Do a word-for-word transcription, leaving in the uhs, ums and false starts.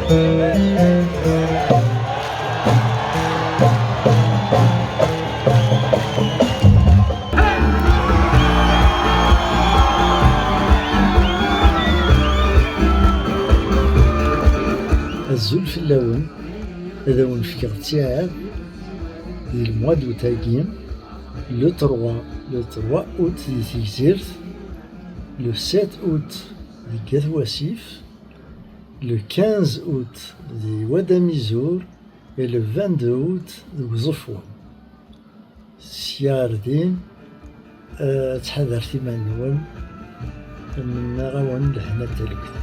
Azul fell-awen, ad awen-fkeɣ ttiɛad di le mois d'août-agi, le trois, le trois août di Tegzirt, le sept août deg At Wasif, le quinze août di Wad Amizur et le vingt-deux août deg Uẓeffun. Sya ar din, eh, ttḥadaret iman-nwen, mennaɣ-awen lehna d talwit.